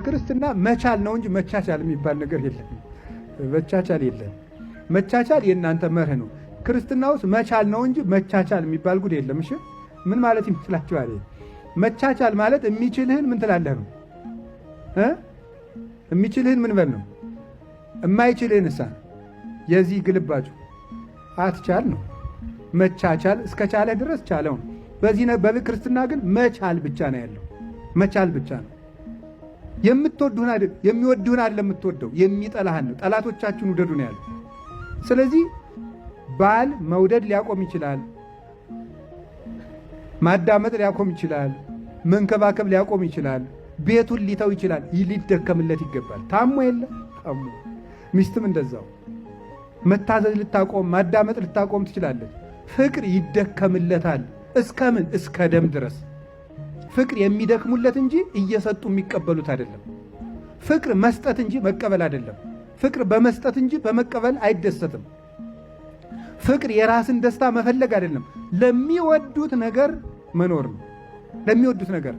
በክርስትና መቻል ነው እንጂ መቻቻል የሚባል ነገር የለም። መቻቻል የለም። መቻቻል የእናንተ መርህ ነው። ክርስትና ውስጥ መቻል ነው እንጂ መቻቻል የሚባል ጉድ የለም። እሺ ምን ማለት ይመስላችኋል? መቻቻል ማለት የሚችልህን ምን ትላለህ ነው እ የሚችልህን ምን በል ነው። የማይችልህን እሳ የዚህ ግልባጩ አትቻል ነው። መቻቻል እስከ ቻለህ ድረስ ቻለው ነው። በዚህ በክርስትና ግን መቻል ብቻ ነው ያለው። መቻል ብቻ ነው። የምትወዱህን አይደል የሚወድህን አይደለም የምትወደው የሚጠላህን ነው። ጠላቶቻችሁን ውደዱ ነው ያለው። ስለዚህ ባል መውደድ ሊያቆም ይችላል። ማዳመጥ ሊያቆም ይችላል። መንከባከብ ሊያቆም ይችላል። ቤቱን ሊተው ይችላል። ሊደከምለት ይገባል። ታሞ የለ ታሞ ሚስትም እንደዛው መታዘዝ ልታቆም ማዳመጥ ልታቆም ትችላለች። ፍቅር ይደከምለታል። እስከ ምን? እስከ ደም ድረስ። ፍቅር የሚደክሙለት እንጂ እየሰጡ የሚቀበሉት አይደለም። ፍቅር መስጠት እንጂ መቀበል አይደለም። ፍቅር በመስጠት እንጂ በመቀበል አይደሰትም። ፍቅር የራስን ደስታ መፈለግ አይደለም፣ ለሚወዱት ነገር መኖር ነው። ለሚወዱት ነገር